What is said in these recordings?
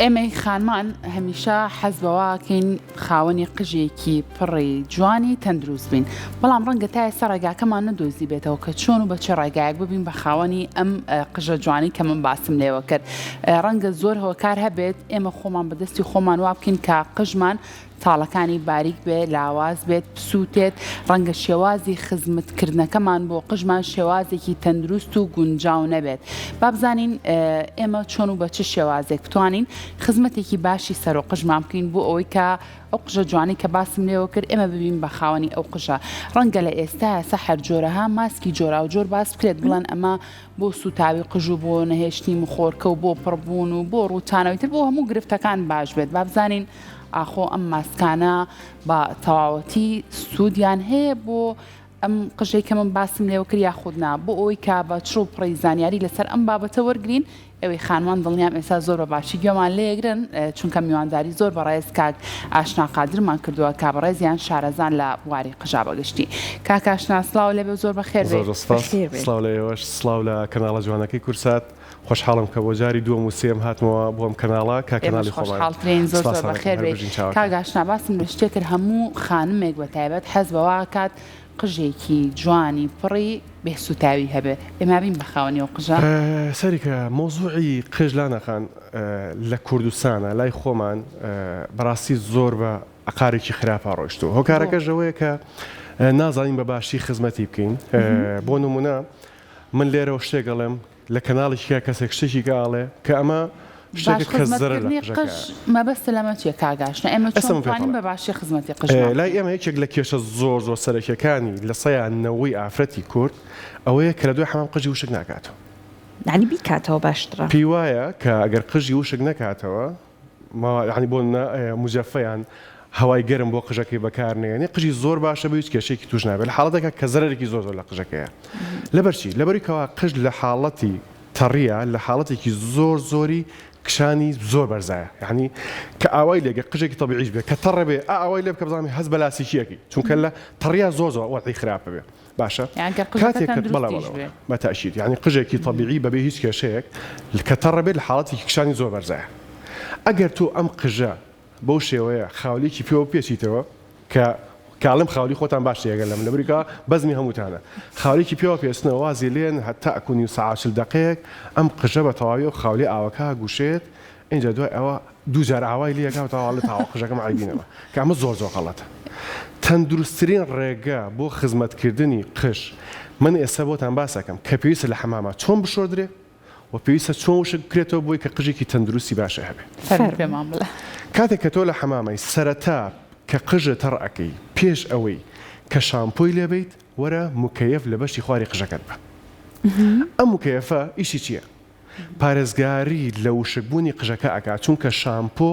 ئێمەی خانمان هەمیشە حەز بەوەکەین خاوەنی قژێکی پڕی جوانی تەندروست بین، بەڵام ڕەنگە تا ئێستا ڕێگاکەمان نەدۆزیبێتەوە کە چۆن و بە چ ڕێگایەک ببین بە خاوەنی ئەم قژە جوانەی کە من باسم لێوە کرد. ڕەنگە زۆر هۆکار هەبێت ئێمە خۆمان بە دەستی خۆمان وا بکەین کە قژمان تاڵەکانی باریک بێ، لاواز بێت، بسووتێت، ڕەنگە شێوازی خزمتکردنەکەمان بۆ قژمان شێوازێکی تەندروست و گونجاو نەبێت. با بزانین ئێمە چۆن و بە چ شێوازێک بتوانین خزمەتێکی باشی سەر و قژمان بکەین بۆ ئەوەی کە ئەو قژە جوانەی کە باسم لێوە کرد ئێمە ببین بە خاوەنی ئەو قژە. ڕەنگە لە ئێستایا سەحەر جۆرەها ماسکی جۆراوجۆر باس بکرێت بڵێن ئەمە بۆ سووتاوی قژ و بۆ نەهێشتنی مخۆرکە و بۆ پڕبوون و بۆ ڕووتانەوەی تر بۆ هەموو گرفتەکان باش بێت. با بزانین ئاخۆ ئەم ماسکانە بە تەواوەتی سوودیان هەیە بۆ ئەم قژەی کە من باسم لێوە کرد یاخود نا؟ بۆ ئەوەی کە بە چڕ و پڕی زانیاری لەسەر ئەم بابەتە وەرگرین، ئێوەی خانمان دڵنیام ئێستا زۆر بە باشی گوێمان لێگرن، چونکە میوانداری زۆر بەڕێز کاک ئاشنا قادرمان کردووە کە بەڕێزیان شارەزان لە بواری قژا بە گشتی. کاک ئاشنا سڵاو لێبێ و زۆر بەخێر بێی. زۆر زۆر سپاس. سڵاو لە ئێوەش، سڵاو لە کەناڵە جوانەکەی کوردسات. خۆشحاڵم کە بۆ جاری دووەم و سێیەم هاتمەوە بۆ ئەم کەناڵە کە ئێمەش کەناڵی خۆمانە. خۆشحاڵترین زۆر زۆر سپاستان ئەکەم بەخێر هەر بێی. بژین کاک چاوەکان. ئاشنا باسم لە شتێک کرد هەموو خانمێک بە تایبەت حەز بەوە ئەکات قژێکی جوانی پڕی بێ سوتاوی هەبێ ئێمە بین بە خاوەنی ئەو قژە؟ سەیرکە مەوزوعی قژ لانە خان لە کوردستانا لای خۆمان بەڕاستی زۆر بە ئەقارێکی خراپا ڕۆیشتووە بۆ؟ هۆکارەکەش ئەوەیە کە نازانین بە باشی خزمەتی بکەین بۆ نمونە من لێرەوە شتێک ئەڵێم لە کەناڵێکی کە کەسێک شتێکی کە ئەڵێ کە ئەمە باش شتێکە کە زەرەر لە خزمەتکردنی قژەکە قژ مەبەستە لەمە چیە کاک ئاشنا ئێمە ئێستا چۆن من پێت بتوانین ئەڵێم بە باشی خزمەتی قژمان لای بکەین؟ ئێمە یەکێک لە کێشە زۆر زۆر سەرەکیەکانی لە سەیا نەوەی ئافرەتی کورد ئەوەیە کە لە دوای حەمام قژی وشک ناکاتەوە. یانی بیکاتەوە باشترە. پێی وایە کە ئەگەر قژی وشک نەکاتەوە یانی بۆ نمونە موجەفە یان هەوای گەرم بۆ قژەکەی بەکار نەیەنێ قژی زۆر باشە بێ هیچ کێشەیەکی توش نابێت لە حاڵەتێکا کە زەرەرێکی زۆر زۆر لە قژەکەیە لەبەر چی لەبەری کەوا قژ لە حاڵەتی تەڕیە لە حاڵەتێکی زۆر زۆری کشانی زۆر بەرزایە یعنی کە ئاوای لێگە قژێکی تەبیعیش بێ کە تەڕە بێ ئا ئاوای لێ بکە بزانم هەست بە لاسیکی ئەکەی چونکە لە تەڕیا زۆر زۆر وەزعی خراپە بێ باشە یان گەر قژەکە کاتێک کە بەڵێ تەندروستیش بەڵێ بێ. بە تەئکید یانی قژێکی تەبیعی بەبێ هیچ کێشەیەک کە تەڕە بێت لە حاڵەتێکی کشانی زۆر بەرزایە ئەگەر تۆ ئەم قژە بەو شێوەیە خاولیکی پێوە بپێچیتەوە کە کاڵم خاولی خۆتان باش تێگەن لە من لەبریکا بەزمی هەمووتانە خاولێکی پێوە پێچنەوە وازی لێن هەتا ئەکو نیو سەعات چل دەقەیەک ئەم قژە بە تەواوی ئەو خاولیە ئاوەکە ئەگوشێت ئینجا دوای ئەوە دووجار ئاوای لێ ئەکا و تەواو ئەڵێ تەواو قژەکەم عەیبی نەما کە ئەمە زۆر زۆر غەڵەتە تەندروستترین ڕێگە بۆ خزمەتکردنی قژ من ئێستا بۆتان باس ئەکەم کە پێویستە لە حەماما چۆن بشۆردرێ و پێویستە چۆن وشک بکرێتەوە بۆی کە قژێکی تەندروستی باشی هەبێ. فەرموو پێمان بڵێ. کاتێک کە تۆ لە حەمامای سەرەتا کە قژت تەڕ ئەکەی پێش ئەوەی کە شامپۆی لێ بەیت وەرە مکەیەف لە بەشی خواری قژەکەت بە ئەم مکەیەفە ئیشی چیە؟ پارێزگاری لە وشکبوونی قژەکە ئەکات چونکە شامپۆ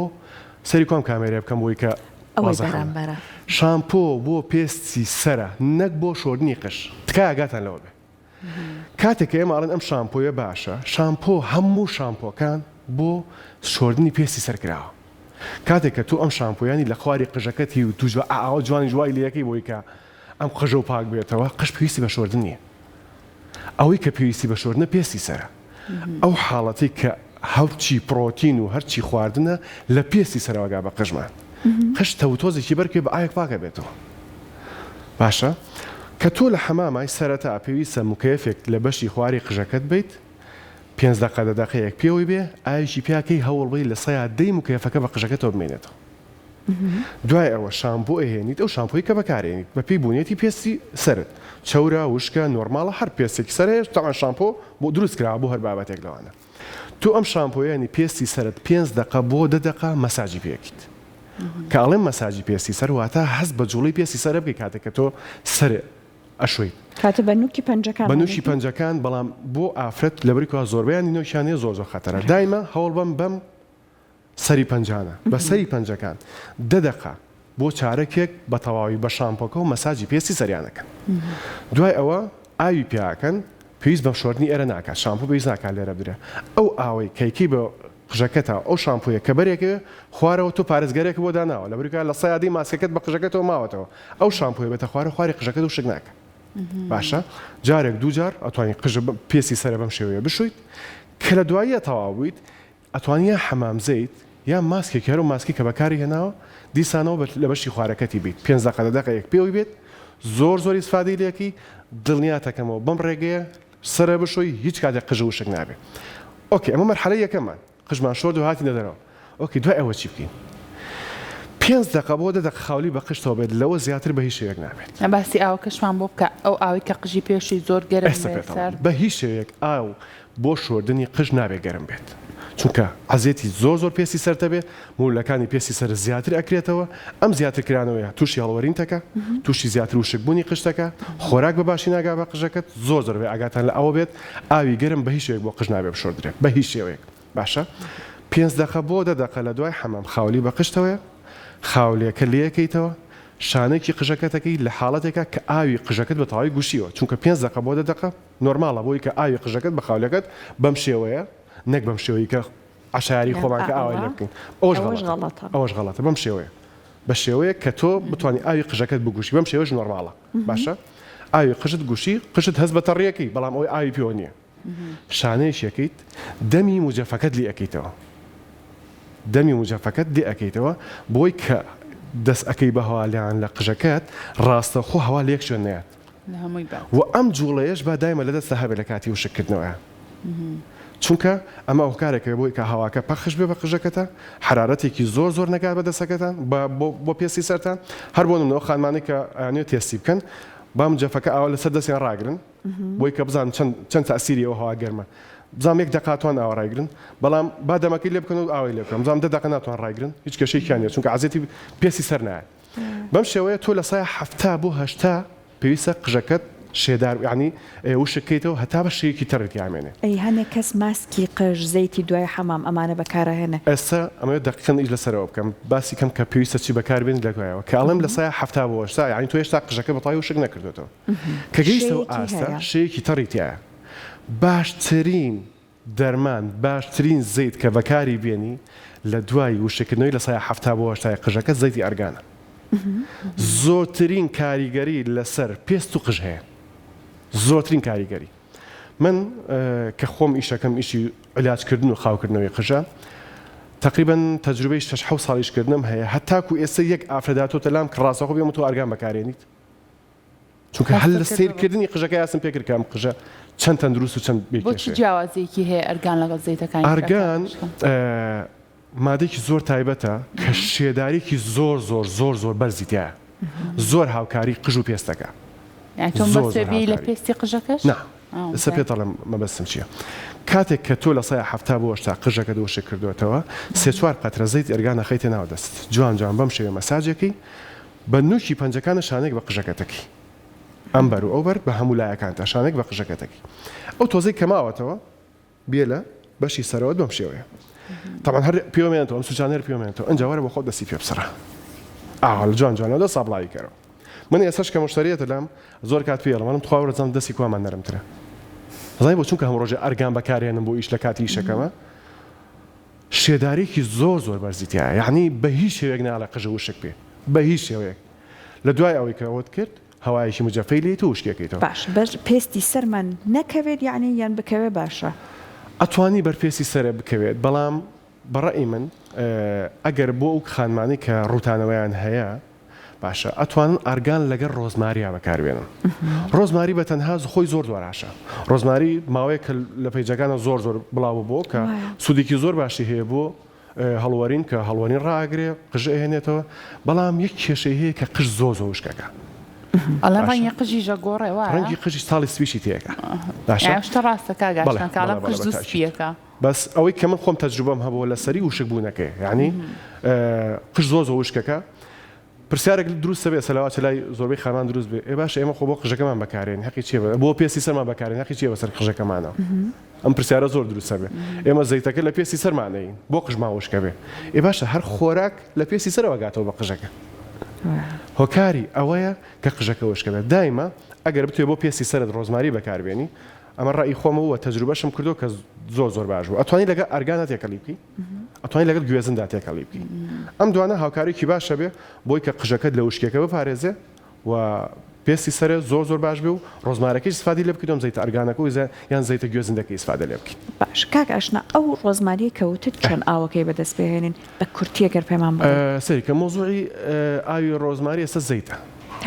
سەری کوام کامێرەیە بکەم بۆی کە ئەوەی وازحە بەرامبەرە. شامپۆ بۆ پێستی سەرە نەک بۆ شۆردنی قژ تکایە ئاگاتان لەوە بێ کاتێک کە ئێمە ئەڵێن ئەم شامپۆیە باشە شامپۆ هەموو شامپۆکان بۆ شۆردنی پێستی سەر کراوە کاتێک کە تۆ ئەم شامپۆیانی لە خواری قژەکەتی و توش بە ئاوە جوانیش وای لێکەی بۆی کە ئەم قژە و پاک بێتەوە قژ پێویستی بە شۆردن نییە ئەوەی کە پێویستی بە شۆردنە پێستی سەرە. ئەو حاڵەتەی کە هەرچی پڕۆتین و هەرچی خواردنە لە پێستی سەرەوە گا بە قژمان. قژ تەوتۆزێکی بەرکەوێ بە ئاوێک پاک ئەبێتەوە. باشە کە تۆ لە حەمامای سەرەتا پێویستە مکەیەفێک لە بەشی خواری قژەکەت بەیت پێنج دەقە دە دەقەیەک پێوەی بێ ئاوێکی پیاکەی هەوڵ بەی لە سەیا دەی مکەیەفەکە بە قژەکەتەوە بمێنێتەوە. دوای ئەوە شامپۆ ئەهێنیت ئەو شامپۆی کە بەکارێنیت بەپێی بوونیەتی پێستی سەرت چەورە وشکە نۆرماڵە هەر پێستێکی سەر هەیە تەبعەن شامپۆ بۆ دروست کراوە بۆ هەر بابەتێک لەوانە تۆ ئەم شامپۆیە ینی پێستی سەرت پێنج دەقە بۆ دە دەقە مەساجی پێکیت کە ئەڵێم مەساجی پێستی سەر واتە هەست بە جوڵەی پێستی سەرە بکەی کاتێک کە تۆ سەر ئەشۆیت کاتە بە نوکی پەنجەکان بە نوکی پەنجەکان بەڵام بۆ ئافرەت لەبەری کوا زۆربەیان نوکیان هەیە زۆر زۆر خەتەرە دایمە هەوڵبەم بەم سەری پەنجانە بە سەری پەنجەکان دە دەقە بۆ چارەکێک بە تەواوی بە شامپۆکە و مەساجی پێستی سەریان ئەکەن دوای ئەوە ئاوی پیاکەن پێویست بە شۆردنی ئێرە ناکات شامپۆ پێویست ناکات لێرە بدرێ ئەو ئاوەی کەیکەی بە قژەکەتا ئەو شامپۆیە کە بەرێکەوێ خوارەوە تۆ پارێزگەرێک بۆ داناوە لەبەریکا لە سەیادەی ماسکەکەت بە قژەکەتەوە ماوەتەوە ئەو شامپۆیە بێتە خوارە خواری قژەکەت وشک ناکە باشە جارێک دووجار ئەتوانی قژ پێستی سەرە بەم شێوەیە بشۆیت کە لە دواییە تەواو بوویت ئەتوانی یا حەمام زەیت یان ماسکێکی هەر ئەو ماسکی کە بەکاری هێناوە دیسانەوە لە بەشی خوارەکەتی بیت پێنج دەقە دە دەقەیەک پێوەی بێت زۆر زۆر ئیسفادەی لێکەی دڵنیاتەکەمەوە بەم ڕێگەیە سەرە بشۆی هیچ کاتێک قژ وشک نابێ okay ئەمە مەرحەلەی یەکەممان قژمان شۆرد و هاتینە دەرەوە okay دوای ئەوە چی بکەین پێنج دەقە بۆ دە دەقە خاولی بە قژتەوە بێت لەوە زیاتر بە هیچ شێوەیەک نابێت. باسی ئاوەکەشمان بۆ بکە ئەو ئاوەی کە قژی پێشی زۆر گەرم ئێستا بێت پێت ئەڵێم سارد. بە هیچ شێوەیەک ئاو بۆ شۆردنی قژ نابێت گەرم بێت چونکە عەزێتی زۆر زۆر پێستی سەرت ئەبێ مولولەکانی پێستی سەرت زیاتر ئەکرێتەوە ئەم زیاتر کرانەوەیە توشی هەڵوەرینتەکە توشی زیاتر وشک بوونی قژتەکە خۆراک بە باشی ناگا بە قژەکەت زۆر زۆر بێ ئاگاتان لە ئەوە بێت ئاوی گەرم بە هیچ شێوەیەک بۆ قژ نابێ بشۆردرێ بە هیچ شێوەیەک باشە پێنج دەقە بۆ دە دەقە لە دوای حەمام خاولی بە قژتەوەیە خاولیەکە لێیەکەیتەوە شانەیەکی قژەکەت ئەکەی لە حاڵەتێکا کە ئاوی قژەکەت بە تەواوی گوشیوە چونکە پێنج دەقە بۆ دە دەقە نۆرماڵە بۆی کە ئاوی قژەکەت بە خاولیەکەت بەم شێوەیە نەک بەم شێوەی کە عەشایەری خۆمان کە ئاوای لێ بکەین ئەوەش غەڵەتە ئەوەش غەڵەتە بەم شێوەیە بە شێوەیەک کە تۆ بتوانی ئاوی قژەکەت بگوشی بەم شێوەش نۆرماڵە باشە ئاوی قژت گوشی قژت هەست بە تەڕیەکەی بەڵام ئەوەی ئاوی پێوە نییە شانەیەکی ئەکەیت دەمی موجەفەکەت لێ ئەکەیتەوە دەمی موجەفەکەت لێ ئەکەیتەوە بۆی کە دەست ئەکەی بە هەوا لێیان لە قژەکەت ڕاستەوخۆ هەوا لە یەک شوێن نەیات لە هەمووی بات. وە ئەم جوڵەیەش با دایمە لە دەستتا هەبێت لە کاتی وشک کردنەوەیا چونکە ئەمە هۆکارێکە بۆی کە هەواکە پەخش بێ بە قژەکەتا حەرارەتێکی زۆر زۆر نەگات بە دەسەکەتان بە بۆ پێستی سەرتان هەر بۆ نمونە ئەو خانمانەی کە ئەیانەوێت تێستی بکەن با مجەفەکە ئاوا لەسەر دەستیان ڕاگرن بۆی کە بزانن چەند چەند تاسیری ئەو هەوا گەرمە بزانم یەک دەقە توان ئاوا ڕایگرن بەڵام با دەمەکەی لێ بکەن و ئاوای لێ بکەن بزانم دە دەقە ناتوان ڕایگرن هیچ کێشەیەکیان نیە چونکە عەزێتی پێستی سەر نایەت بەم شێوەیە تۆ لە سای 70 بۆ 80 پێویستە قژەکەت شێدار یعنی وشک کەیتەوە هەتا بە شێیەکی تەڕی تیا مێنێ. ئەی هەنێک کەس ماسکی قژ، زەیتی دوای حەمام ئەمانە بەکارئەهێنێ. ئێستا ئەمەوێت دەقیقەن ئیش لەسەرەوە بکەم باسی کەم کە پێویستە چی بەکار بێنیت لە دوایەوە کە ئەڵێم لە سای 70 بۆ 80 یعنی تۆ هێشتا قژەکە بە تەواوی وشک نەکردۆتەوە کە گەیشتەوە شێیەکی ئاستە هەیە. شێیەکی تەڕی تیایە باشترین دەرمان باشترین زەیت کە بەکاری بێنی لە دوای وشککردنەوەی لە سایە 70 بۆ هەشتای قژەکەت زەیتی ئەرگانە زۆرترین کاریگەری لەسەر پێست و قژ هەیە زۆرترین کاریگەری من کە خۆم ئیشەکەم ئیشی علاجکردن و خاوکردنەوەی قژە تقریبا تەجروبەی شەش حەوت ساڵ ئیشکردنم هەیە هەتاکو ئێستا یەک ئافرەت هاتۆتە لام کە ڕاستەوخۆ بێم و تۆ ئەرگان بەکارێنیت چونکە هەر لە سەیرکردنی قژەکەی هەستم پێکرد کە ئەم قژە چەند تەندروست و چەند بێ بۆچی کێشەیە. جیاوازیەکی هەیە ئەرگان لەگەڵ زەیتەکانی تر ئەرگان ئەکات؟ مادەیەکی زۆر تایبەتە کە شێداریەکی زۆر زۆر زۆر زۆر بەرزی تیایە زۆر هاوکاری قژ و پێستەکە یانی تۆ زۆر مەبەست زۆر بی لە هاوکاری پێستی قژەکەش؟ نا ئێستا پێت ئەڵێم مەبەستم چییە کاتێک کە تۆ لە سای 70 بۆ 80 قژەکەت وشک کردوێتەوە سێ چوار قەترە زەیت ئەرگان ئەخەیتە ناو دەست جوان جوان بەم شێوە مەساجێکی بە نوکی پەنجەکانت شانەیەک بە قژەکەتەکی ئەم بەر و ئەو بەر بە هەموو لایەکانتا شانەیەک بە قژەکەتەکی ئەو تۆزەی کە ماوەتەوە بێ لە بەشی سەرەوەت بەم شێوەیە تەبعەن هەر پێوە مێنێتەوە ئەم سوچانە هەر پێوە مێنێتەوە ئەنجا وەرە بۆ خۆت دەستی پێ بسڕە ئاوا لە جوان جوانەوە دەسا بڵاوی کەرەوە من ئێستاش کە مشتەریەتە لام زۆر کات پێی ئەڵێم ئەڵێم تخوا وەرە زانم دەستی کوامان نەرمترە زانی بۆ چونکە هەموو ڕۆژێ ئەرگان بەکارێنم بۆ ئیش لە کاتی ئیشەکەمە شێدارێکی زۆر زۆر بەرزی تیایە یەعنی بە هیچ شێوەیەک ناڵێ قژە وشک بێ بە هیچ شێوەیەک لە دوای ئەوەی کە ئەوەت کرد هەوایەکی مجەفەی لێیت و وشکیەکەیتەوە. باشە بەر پێستی سەرمان نەکەوێت یەعنی یان بکەوێ باشە؟ ئەتوانی بەر پێستی سەرت بکەوێت بەڵام بە ڕەئی من ئەگەر بۆ ئەو خانمانەی کە ڕووتانەوەیان هەیە باشە ئەتوانن ئارگان لەگەر ڕۆزماریا بەکاربێنن ڕۆزماری بە تەنها خۆی زۆر دواراشە ڕۆزماری ماوەیە کە لە پەیجەکانە زۆر زۆر بڵاو بۆ کە سوودێکی زۆر باشی هەیە بۆ هەڵوەرین کە هەڵوەرین ڕاگرێ قژ ئەهێنێتەوە بەڵام یەک کێشەی هەیە کە قژ زۆر زۆر وشکەکە ئەڵێن ڕەنگی قژی ژەگۆڕێ وایە ڕەنگی قژی ساڵی سپیشی تێکە باشە شتە ڕاستە کاک ئاشنا کاڵم قژ زوو سپیەکە بەس ئەوەی کە من خۆم تەجروبەم هەبووە لەسەری وشک بوونەکەی یعنی قژ زۆر زۆر وشکەکە پرسیارێک دروست بێ سەلەوات لای زۆربەی خانمان دروست بێ ئێ باشە ئێمە خۆ بۆ قژەکەمان بەکارێن هەقی چیە بۆ پێستی سەرمان بەکارێن هەقی چیە بەسەر قژەکەمانەوە ئەم پرسیارە زۆر دروستە بێ ئێمە زەیتەکە لە پێستی سەرمانەین بۆ قژمان وشکە بێ ئێ باشە هەر خۆراک لە پێستی سەرەوە گاتەوە بە قژەکە هۆکاری ئەوەیە کە قژەکە وشکە بێت دایمە ئەگەر بتوێ بۆ پێستی سەرت ڕۆزماری بەکاربێنی ئەمە ڕەئی خۆمە و تەجروبەشم کردووە کە زۆر زۆر باش بوو ئەتوانی لەگەڵ ئەرگانا تێکەڵی بکەی ئەتوانی لەگەڵ گوێزندا تێکەڵی بکەی ئەم دوانە هاوکارێکی باشە بێ بۆی کە قژەکەت لە وشکیەکە بپارێزێ و. پێستی سەرێ زۆر زۆر باش بێ و ڕۆزمارەکەیش ئیسفادەی لێ بکەیت و ئەم زەیتە ئەرگانەکە و یان زەیتە گوێزندەکەی ئیسفادە لێ بکەیت. باش کاک ئاشنا ئەو ڕۆزماریەی کە وتت چۆن ئاوەکەی بەدەست بهێنین بە کورتی ئەگەر پێمان بڵێی. سەیرکە مەوزوعی ئاوی ڕۆزماری ئێستا زەیتە.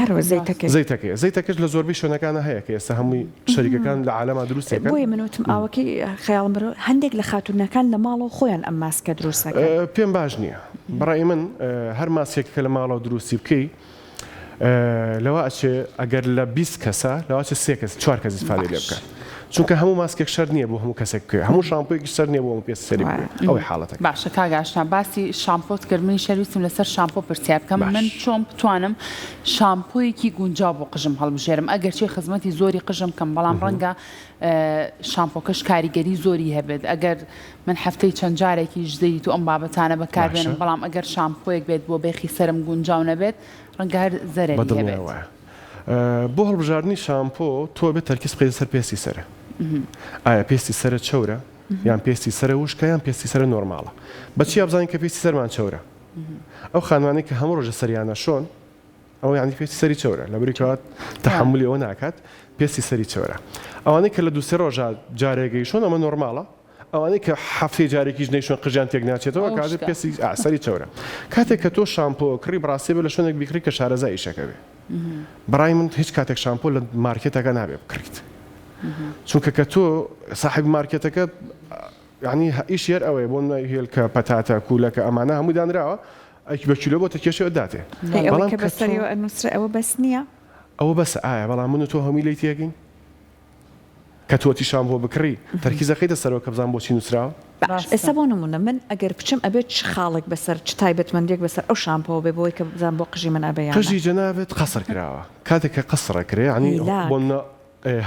هەروا زەیتەکەی. زەیتەکەیە زەیتەکەش لە زۆربەی شوێنەکانا هەیە کە ئێستا هەمووی شەریکەکان لە عالەما دروستی ئەکەن. بۆیە من وتم ئاوەکەی خەیاڵم بەرەو هەندێک لە خاتوونەکان لە ماڵەوە خۆیان ئەم ماسکە دروست ئەکەن. پێم باش نییە بەڕای من هەر ماسکێک کە لە ماڵەوە دروستی بکەی لەوە ئەچێ ئەگەر لە 20 کەسە لەوە ئەچێ سێ کەس چوار کەس ئیسفادەی لێ بکات چونکە هەموو ماسکێک شەرت نییە بۆ هەموو کەسێک بکەوێ هەموو شامپۆیەکیش شەرت نییە بۆ هەموو پێست سەری بکەوێ ئەوەی حاڵەتەکە. باشە کاک ئاشنا باسی شامپۆت کرد منیش هەر ویستم لەسەر شامپۆ پرسیار بکەم من چۆن بتوانم شامپۆیەکی گونجاو بۆ قژم هەڵبژێرم ئەگەرچی خزمەتی زۆری قژم کەم بەڵام ڕەنگە شامپۆکەش کاریگەری زۆری هەبێت ئەگەر من هەفتەی چەند جارێکیش زەیت و ئەم بابەتانە بەکاربێنم بەڵام ئەگەر شامپۆیەک بێت بۆ بێخی سەرم گونجاو نەبێت ڕەنگە هەر زەرەری هەبێت. بەدڵنیای وایە. بۆ هەڵبژاردنی شامپۆ تۆ ئەبێت تەرکیز بخەیتە سەر پێستی سەرە. ئایا پێستی سەرە چەورە یان پێستی سەرە وشکە یان پێستی سەرە نۆرماڵە؟ بە چیا بزانین کە پێستی سەرمان چەورە؟ ئەو خانمانەی کە هەموو ڕۆژە سەریان ئەشۆن ئەوە یانی پێستی سەری چەورە لەبری کەوا تەحەمولی ئەوە ناکات پێستی سەری چەورە. ئەوانەی کە لە دوو سێ ڕۆژا جارێک ئەیشۆن ئەمە نۆرماڵە. ئەوانەی کە هەفتەی جارێکیش نەیشۆن قژیان تێک ناچێتەوە کاتێ پێستی سەری چەورە کاتێک کە تۆ شامپۆ کڕی بەڕاستی بێ لە شوێنێک بیکڕی کە شارەزا ئیشەکە بێ بەڕای من هیچ کاتێک شامپۆ لە مارکێتەکە نابێ بکڕیت چونکە کە تۆ ساحب مارکێتەکە یعنی ئیش هەر ئەوەیە بۆ هێلکە پەتاتە کوولەکە ئەمانە هەموو دانراوە ئەکی بە کیلۆ بۆتە کێشەوە داتێ بەڵام کە بەسەریەوە ئەنووسرێ ئەوە بەس نییە ئەوە بەسە ئایا بەڵام من و تۆ هەمووی لێی تێگەین کە تۆ تیشان بۆ بکڕی تەرکیز ئەخەیتە سەرەوە کە بزانم بۆچی نوسراوە؟ باش ئێستا بۆ نمونە من ئەگەر بچم ئەبێت چ خاڵێک بەسەر چ تایبەتمەندیەک بەسەر ئەو شامپۆوە بێ بۆی کە بزانم بۆ قژی من ئەبێ یان نا؟ قژی جەنابت قەسر کراوە کاتێک کە قەسر ئەکرێ یانی هیلاک. بۆ نمونە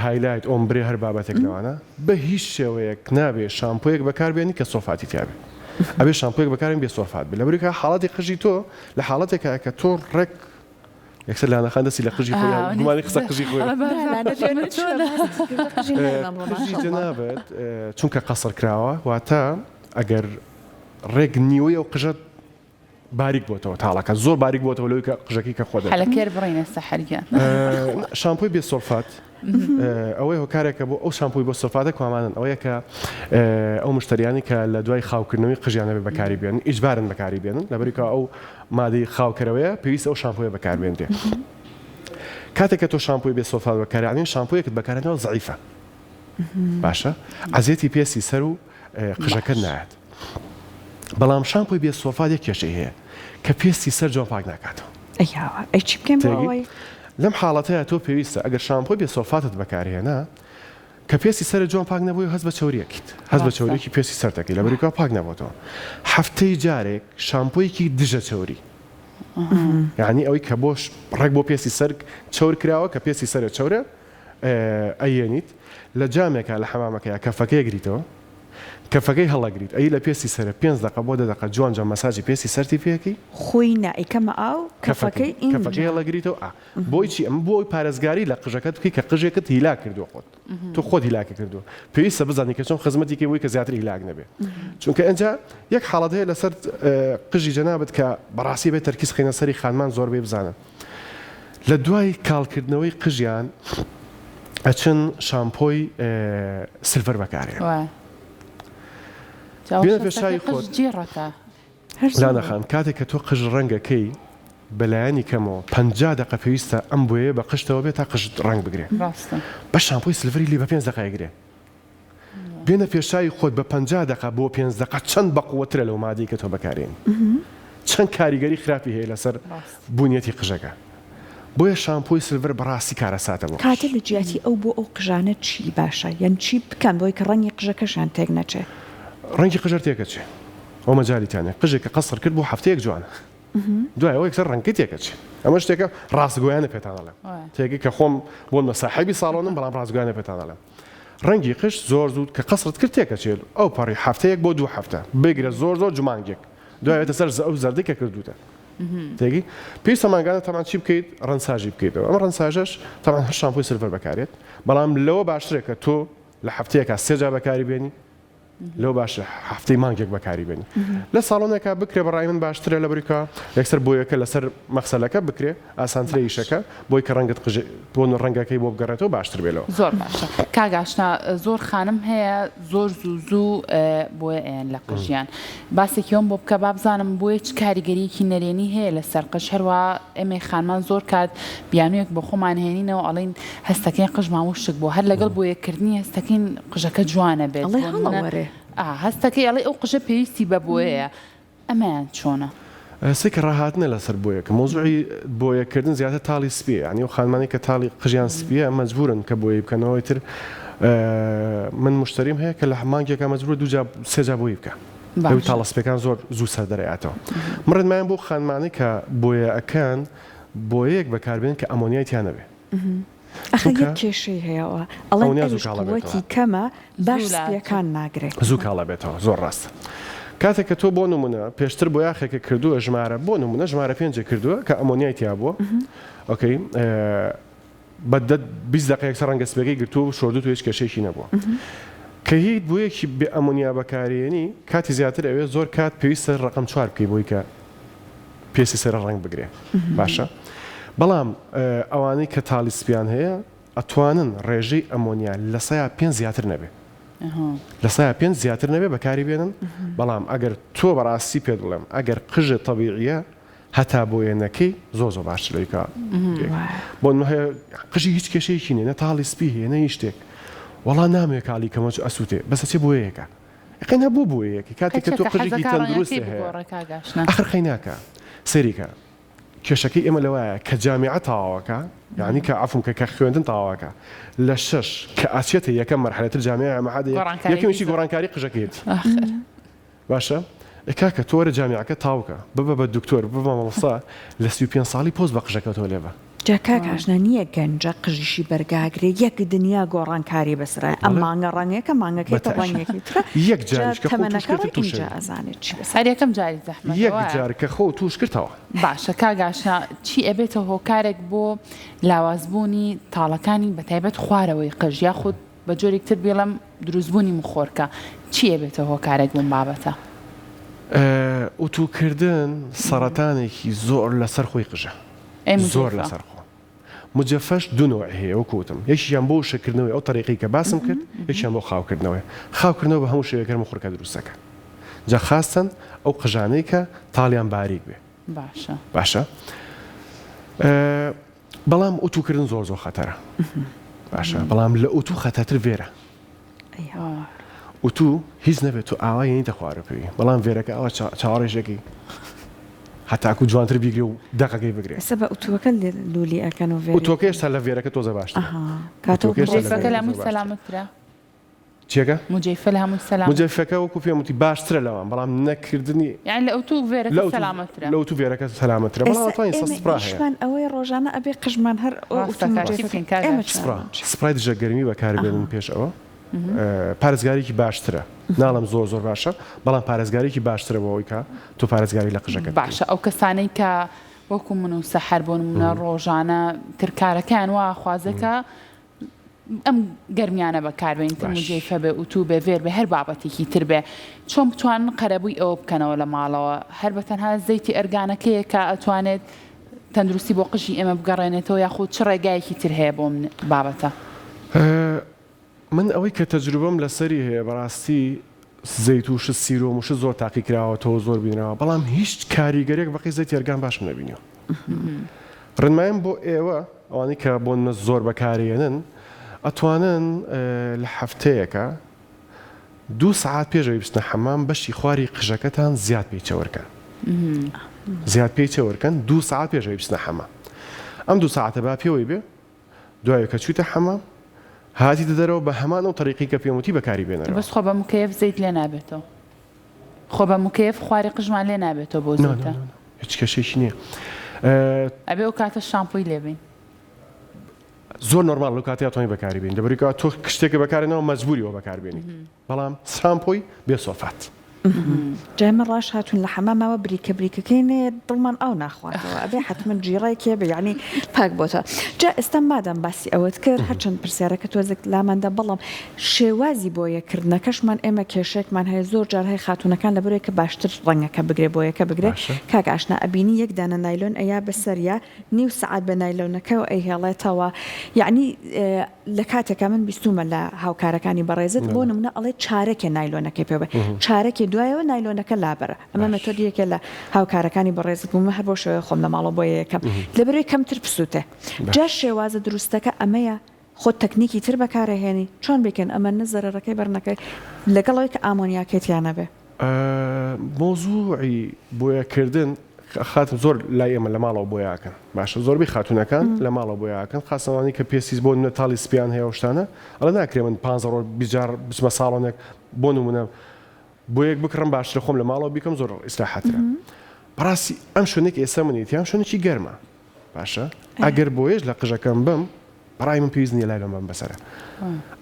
highlight ombre هەر بابەتێک لەوانە بە هیچ شێوەیەک نابێ شامپۆیەک بەکار بێنی کە سۆلفاتی تیا بێ ئەبێ شامپۆیەک بەکار بێنی بێ سۆلفات بێ لەبەرئەوەی کە حاڵەتی قژی تۆ لە حاڵەتێکایە کە تۆ ڕێک یەکسەر لانە خان دەستی لە قژی خۆی گومانی قسە قژی خۆی قژی جەنابت چونکە قەسڕ کراوە واتە ئەگەر ڕێک نیوەی ئەو قژە باریک بۆتەوە تاڵەکە زۆر باریک بۆتەوە لەوەی کە قژەکەی کە خۆ دەکەێت بڕینە سەحەرگیان شامپۆی بێ سۆلفات ئەوەی هۆکارێکە بۆ ئەو شامپۆی بۆ سۆلفاتە کوامانن ئەوەیە کە ئەو مشتریانی کە لە دوای خاوکردنەوەی قژیانە بێ بەکاری بێن ئیجبارن بەکاری بێنن لەبەریکە ئەو مادەی خاوکەرەوەیە پێویستە ئەو شامپۆیە بەکاربێنرێ کاتێک کە تۆ شامپۆی بێ سۆلفات بەکارئەنین شامپۆیەکت بەکارهێناوە زەعیفە باشە ئەزیەتی پێستی سەر و قژەکەت نایەت بەڵام شامپۆی بێ سۆلفات یەک کێشەی هەیە کە پێستی سەر جوان پاک ناکاتەوە ئەی چی بکەین بۆ ئەوەی؟ لەم حاڵەتەیە تۆ پێویستە ئەگەر شامپۆی بێ سۆلفاتت بەکارهێنا کە پێستی سەرت جوان پاک نەبووی هەست بە چەوری ئەکەیت هەست بە چەوریەکی پێستی سەرت ئەکەی لەبەری کوا پاک نەبۆتەوە هەفتەی جارێک شامپۆیەکی دژە چەوری یعنی ئەوەی کە بۆش ڕێک بۆ پێستی سەر چەور کراوە کە پێستی سەرە چەورە ئەیەنیت لە جامێکا لە حەمامەکەیا کەفەکەی ئەگریتەوە کەفەکەی هەڵەگریت ئەی لە پێستی سەرە پێنج دەقە بۆ دە دەقە جوان جوان مەساجی پێستی سەرتی پێ ئەکەی. خۆی نا ئەیکەمە ئاو کەفەکەی ئینجا. کەفەکەی هەڵەگریتەوە ئا بۆی چی ئەمە بۆ ئەوەی پارێزگاری لە قژەکەت بکەی کە قژێکت هیلاک کردووە خۆت تۆ خۆت هیلاکی کردووە پێویستە بزانی کە چۆن خزمەتی کەی بۆی کە زیاتر هیلاک نەبێ چونکە ئینجا یەک حاڵەت هەیە لەسەر قژی جەنابت کە بەڕاستی بێ تەرکیز خەینە سەری خانمان زۆربەی بزانن لە دوای کاڵکردنەوەی قژیان ئەچن شامپۆی silver بەکارێن بێنە پێش چاوی خۆت لانا خان کاتێک کە تۆ قژ ڕەنگەکەی بەلایەنی کەمەوە 50 دەقە پێویستە ئەم بۆیە بە قژتەوە بێت تا قژت ڕەنگ بگرێ بە شامپۆی silver ی لی بە پێنج دەقە ئەگرێ بێنە پێشچاوی خۆت بە 50 دەقە بۆ پێنج دەقە چەند بەقوەترە لەو مادەی کە تۆ بەکارێنی چەند کاریگەری خراپی هەیە لەسەر بونیەتی قژەکە بۆیە شامپۆی silver بەڕاستی کارەساتە بۆ قژ. کاتە لە جیاتی ئەو بۆ ئەو قژانە چی باشە یان چی بکەن بۆی کە ڕەنگی قژەکەشیان تێک نەچێ؟ ڕەنگی قژ هەر تێکەچێ ئەو مەجالی تیا نیە قژێک کە قەسر کرد بۆ هەفتەیەک جوانە دوای ئەوە یەکسەر ڕەنگەکەی تێکەچێ ئەمە شتێکە ڕاستگۆیانە پێتان ئەڵێم تێگەی کە خۆم بۆ نمە ساحێبی ساڵۆنم بەڵام ڕاستگۆیانە پێتان ئەڵێم ڕەنگی قژ زۆر زوو کە قەسرت کرد تێکەچێ ئەو پەڕی هەفتەیەک بۆ دوو هەفتە بگرە زۆر زۆر جومانگێک دوای بێتە سەر ئەو زەردەی کە کردوتە تێگەی پێویستە مانگانە تەمان چی بکەیت ڕەنساژی بکەیتەوە ئەم ڕەنساژەش تەمان هەر شامپۆی silver بەکارێت بەڵام لەوە باشترە کە تۆ لە هەفتەیەکا سێ جار بەکاری بێنی. لەو باشە هەفتەی مانگێک بەکاری بێنی لە ساڵۆنێکا بکرێ بەڕای من باشترە لە بریکا یەکسەر بۆیەکە لەسەر مەخسەلەکە بکرێ ئاسانترە ئیشەکە بۆی کە ڕەنگت قژ بۆ ڕەنگەکەی بۆ بگەڕێتەوە باشتر بێ لەوە. زۆر باشە کاک ئاشنا زۆر خانم هەیە زۆر زوو زوو بۆیە ئەیەن لە قژیان باسێکی ئەوم بۆ بکە بابزانم بۆیە چ کاریگەریەکی نەرێنی هەیە لەسەر قژ هەروا ئێمەی خانمان زۆر کات بیانوویەک بۆ خۆمان هێنینەوە ئەڵێین هەستەکەین قژمان وشک بووە هەر لەگەڵ بۆیەکردنی هەستەکەین قژەکە جوانە بێت ئەڵێ هەڵەوەرێ. ئا هەستەکەی ئەڵێ ئەو قژە پێویستی بە بۆیەیە ئەمەیان چۆنە؟ سێ کە ڕاهاتنە لەسەر بۆیەکە مەوزوعی بۆیەکردن زیاتر تاڵی سپیە یانی ئەو خانمانەی کە تاڵی قژیان سپیە مەجبورن کە بۆیەی بکەنەوە ئیتر من مشتەریم هەیە کە لە مانگێکا مەجبورە دوو جا سێ جا بۆیی بکا لەوەی باشە. تاڵە سپیەکان زۆر زوو سەر دەرئەیاتەوە من ڕێنماییم بۆ خانمانەی کە بۆیە ئەکەن بۆیەیەک بەکاربێنن کە ئەمۆنیای تیا نەبێ ئەخە چونکە یەک کێشەی هەیە ئەوە ئەڵێن ئەمۆنیا زوو ئەویش کاڵ ئەبێتەوە. قوەتی کەمە باش زوو لاچێ. سپیەکان ناگرێ. زوو کاڵ ئەبێتەوە زۆر ڕاستە کاتێک کە تۆ بۆ نمونە پێشتر بۆیاخێکت کردووە ژمارە بۆ نمونە ژمارە پێنجێک کردووە کە ئەمۆنیای تیا بووە okay بە دە 20 دەقە یەکسەر ڕەنگە سپیەکەی گرتووە و شۆردووت و هیچ کێشەیەکی نەبووە کە هیت بۆیەکی بێ ئەمۆنیا بەکارێنی کاتی زیاتر ئەوێ زۆر کات پێویستە ڕەقەم چوار بکەی بۆی کە پێستی سەر ڕەنگ بگرێ باشە بەڵام ئەوانەی کە تاڵی سپیان هەیە ئەتوانن ڕێژەی ئەمۆنیا لە سەیا پێنج زیاتر نەبێ لە سەیا پێنج زیاتر نەبێ بەکاری بێنن بەڵام ئەگەر تۆ بەڕاستی پێت بڵێم ئەگەر قژت تەبیعیە هەتا بۆیە نەکەی زۆر زۆر باشتر لەوی کە بۆ هەیە قژی هیچ کێشەیەکی نیە نە تاڵی سپی هەیە نە هیچ شتێک وەڵا نامەوێ کاڵی کەمەوە چ ئەسووتێ بەس ئەچێ بۆیەکە قەینا بۆ بۆیەکەی کاتێک کە تۆ قژێکی تەندروست هەیە ئەخر قەیناکە سەیریکە کێشەکەی ئێمە لەوایە کە جامیعە تەواوەکە یعنی کە عەفوم کە کە خوێندن تەواوەکە لە شەش کە ئەچێتە یەکەم مەرحەلە تر جامیعە مەعادە یەکەمیشی گۆڕانکاری قژەکەیەتی باشە ئێ کاکە تۆ وەرە جامیعەکە تاوکە ببە بە دکتۆر ببە مامۆستا لە 35 ساڵی پۆست بە قژەکەتەوە لێبە. جا کاک ئاشنا نیە گەنجە قژیشی بەرگاگرێ یەک دنیا گۆڕانکاری بەسەرایە ئەم بەڵێ مانگە ڕەنگێکە مانگەکەی تر بەتەئکید ڕەنگێکی ترە یەک جا جاریش کە خۆو توش تەمەنەکە کرد ڕۆی توش ئینجا ئەبی. ئەزانێت چی بەسەر هەر یەکەم جاری زەحمەتە یەک وایە. جار کە خۆو توش کرد تەواو. باشە کاک ئاشنا چی ئەبێتە هۆکارێک بۆ لاوازبوونی تاڵەکانی بەتایبەت خوارەوەی قژ یاخود بە جۆرێک تر بیڵێم دروستبوونی مخۆرکە چی ئەبێتە هۆکارێک بۆم بابەتە؟ ئوتوکردن سەڕەتانێکی زۆر لەسەر خۆی قژە ئەی زۆر مجەفە؟ لەسەر خۆ مجەفەش دوو نەوعی هەیە وەکو وتم یەکیان بۆ وشککردنەوەی ئەو تەریقەی کە باسم کرد یەکیان بۆ خاوکردنەوەی خاوکردنەوە بە هەموو شێوەیەک هەر مخورکە دروست دەکات جا خاستەن ئەو قژانەی کە تاڵیان باریک بێ باشە باشە بەڵام ئوتوکردن زۆر زۆر خەتەرە باشە بەڵام لە ئوتو خەتەرتر ڤێرە ئوتو هیچ نەبێت تو ئاوا یەنیتە خوارە پێی بەڵام ڤێرەکە ئەوە چاوەڕێژەکەی هەتاکو جوانتر بیگرێ و دەقەکەی بگرێ ئێستا بە ئوتوەکە لولی ئەکەن و ڤێرەکە. ئوتوەکە هێشتا لە ڤێرەکە تۆزە باشترە. ئەها کاتەوە ئوتوەکە هێشتا لە مجەیفەکە لە ڤێرەکە هەمووی زۆر باشترە. سەلامەتترە. چیەکە؟ مجەیفە لە هەمووی سەلامەتترە. مجەیفەکە وەکو پێم وتی باشترە لەوان بەڵام نەکردنی. یانی لە ئوتو ڤێرەکە لە ئوتو سەلامەتترە. لە ئوتو ڤێرەکە سەلامەتترە بەڵام ئێستا ئەتوانی ئێمە سپرا هەیە. ئیشمان ئەوەیە ڕۆژانە ئەبێ قژمان هەر ئەو ئوتو ڕاستەکە چی مجەیفەکە بکەین کاک ئێمە ئاشنا؟ سپرا چارمان چیە؟ سپرای دژە گەرمی بەکاربێنن ئەها. پێش ئەوە پارێزگاریکی باشترە ناڵێم زۆر زۆر باشە بەڵام پارێزگاریکی باشترە بۆ ئەوەی کە تۆ پارێزگاری لە قژەکەت بکەی. باشە ئەو کەسانەی کە وەکو من و سەحەر بۆ نمونە ڕۆژانە تر کارەکەیان وا ئەخوازێ کە ئەم گەرمیانە بەکاربێنین تر مجەیفە بێ ئوتو بێ ڤێر بێ هەر بابەتێکی تر بێ چۆن بتوانن قەرەبووی ئەوە بکەنەوە لە ماڵەوە هەر بە تەنها زەیتی ئەرگانەکەیە کە ئەتوانێت تەندروستی بۆ قژی ئێمە بگەڕێنێتەوە یاخود چ ڕێگایەکی تر هەیە بۆ بابەتە؟ من ئەوەی کە تەجروبەم لەسەری هەیە بەڕاستی زەیت و شت سیرۆم و شت زۆر تاقی کراوەتەوە زۆر بینراوە بەڵام هیچ کاریگەریەک بەقەی زەیتی ئەرگان باشم نەبینیوە ڕێنمایم بۆ ئێوە ئەوانەی کە بۆ نمونە زۆر بەکارێنن ئەتوانن لە هەفتەیەکە دوو سەعات پێش ئەوەی بچنە حەمام بەشی خواری قژەکەتان زیاد پێی چەورکەن زیاد پێی چەورکەن دوو سەعات پێش ئەوەی بچنە حەمام ئەم دوو سەعاتە با پێوەی بێ دوای کە چویتە حەمام هاتیتە دەرەوە بە هەمان ئەو تەریقەی کە پێم وتی بەکاری بێنەرەوە. بەس خۆ بە مکەیەف زەیت لێ نابێتەوە خۆ بە مکەیەف خواری قژمان لێ نابێتەوە بۆ نا نا زەیتە. نا نا هیچ کێشەیەکی نییە. ئەبێ ئەو کاتە شامپۆی لێ بەین. زۆر نۆرماڵە لەو کاتەیا توانی بەکاری بێنی لەبەرئەوەی کەوا تۆ شتێکت بەکارهێناوە مەجبوری ئەوە بەکار بێنیت بەڵام شامپۆی بێ سۆلفات. جا ئێمە ڕاش هاتوون لە حەمام ماوە بریکە بریکەکەی نەیەت دڵمان ئاو ناخواتەوە ئەبێ حەتمەن جیڕێکێ بێ یانی پاک بۆتەوە جا ئێستا مادام باسی ئەوەت کرد هەرچەند پرسیارەکە تۆزێک لاماندا بەڵام شێوازی بۆیەکردنەکەشمان ئێمە کێشەیەکمان هەیە زۆر جار هەیە خاتوونەکان لەبەرئەوەی کە باشتر ڕەنگەکە بگرێ بۆیەکە بگرێ باشە. کاک ئاشنا ئەبینی یەک دانە نایلۆن ئەیا بەسەریا نیو سەعات بە نایلۆنەکەوە ئەیهێڵێتەوە یەعنی لە کاتێکا من بیستومە لە هاوکارەکانی بەڕێزت بۆ نمونە ئەڵێ چارەکێ نایلۆنەکەی پێ بە چارەکێ دوایەوە نایلۆنەکە لابەرە ئەمە مێتۆدی یەکێ لە هاوکارەکانی بەڕێزت بوو من هەر بەو شێوەیە خۆم لە ماڵەوە بۆیە یەکەم لەبەرئەوەی کەمتر بسوتێ جا شێوازە دروستەکە ئەمەیە خۆت تەکنیکی تر بەکارئەهێنی چۆن بیکەن ئەمە نە زەرەرەکەی بەرنەکەی لەگەڵ ئەوەی کە ئامۆنیاکەی تیا نەبێ. مەوزوعی بۆیەکردن خاتم زۆر لای ئێمە لە ماڵەوە بۆیە ئەکەن باشە زۆربەی خاتونەکان لە ماڵەوە بۆیە ئەکەن خاصە ئەوانەی کە پێستی بۆ نمونە تاڵی سپیان هەیە ئەو شتانە ئەڵێ ناکرێ من پانزە ڕۆژ 20 جار بچمە ساڵۆنێک بۆ نمونە بۆیەک بکڕم باشترە خۆم لە ماڵەوە بیکەم زۆر ئیسراحەترە بەڕاستی ئەم شوێنێک ئێستا منی تیام شوێنێکی گەرمە باشە ئەگەر بۆیەش لە قژەکەم بم بەڕای من پێویست نییە لایلۆن بەم بەسەرە.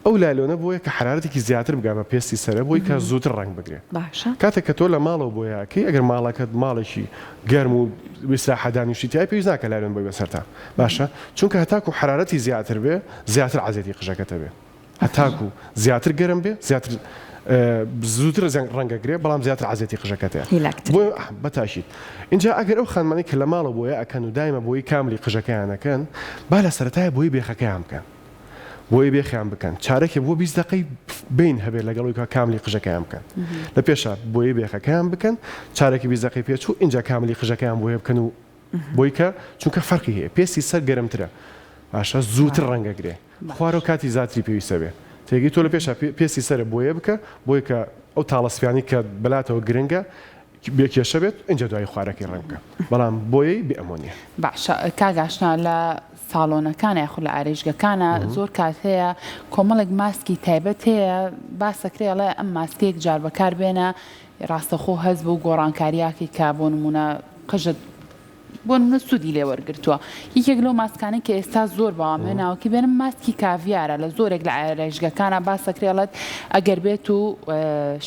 ئەو لایلۆنە بۆیە کە حەرارەتێکی زیاتر بگا بە پێستی سەرە بۆی کە زووتر ڕەنگ بگرێ. باشە. کاتێک کە تۆ لە ماڵەوە بۆیە ئەکەی ئەگەر ماڵەکەت ماڵێکی گەرم و ئیسراحە دانیشتی تیایە پێویست ناکا لایلۆن بۆی بەسەرتا. باشە چونکە هەتاکوو حەرارەتی زیاتر بێ زیاتر عەزێتی قژەکەت ئەبێ. هەتاکو زیاتر گەرم بێ زیاتر زووتر ڕەنگ ئەگرێ بەڵام زیاتر عەزێتی قژەکەت هەیە هیلاکتر بۆیە بە تاکید ئینجا ئەگەر ئەو خانمانەی کە لە ماڵەوە بۆیە ئەکەن و دایمە بۆیەی کاملی قژەکەیان ئەکەن با لە سەرەتایە بۆیەی بێخەکەیان بکەن بۆیەی بێخیان بکەن چارەکێ بۆ 20 دەقەی بین هەبێت لەگەڵ ئەوی کە کاملی قژەکەیان بکەن لە پێشا بۆیەی بێخەکەیان بکەن چارەکی 20 دەقەی پێچوو ئینجا کاملی قژەکەیان بۆیە بکەن و بۆی کە چونکە فەرقی هەیە پێستی سەر گەرمترە باشە زووتر ڕەنگەگرێ خوارەوە کاتی زیاتری پێویستە بێ تێگەی تۆ لە پێشا پێستی سەرە بۆیە بکە بۆی کە ئەو تاڵە سپیانی کە بەلاتەوە گرنگە بێ کێشە بێت ئینجا دوایی خوارەکەی ڕەنگ بکە بەڵام بۆیەی بێ ئەمۆنیە. باشە کاک ئاشنا لە ساڵۆنەکان یاخود لە ئارایشگەکانا زۆر کات هەیە کۆمەڵێک ماسکی تایبەت هەیە باسەکرێ ئەڵێ ئەم ماسکە یەک جار بەکار بێنە ڕاستەخۆ هەست بەو گۆڕانکاریاکەی کە بۆ نمونە قژت بۆ نمونە سوودی لێ وەرگرتووە یەکێک لەو ماسکانەی کە ئێستا زۆر باوام هەیە ناوەکی بێنم ماسکی کاڤیارە لە زۆرێک لە ئارایشگەکانە باسەکرێ ئەڵێت ئەگەر بێت و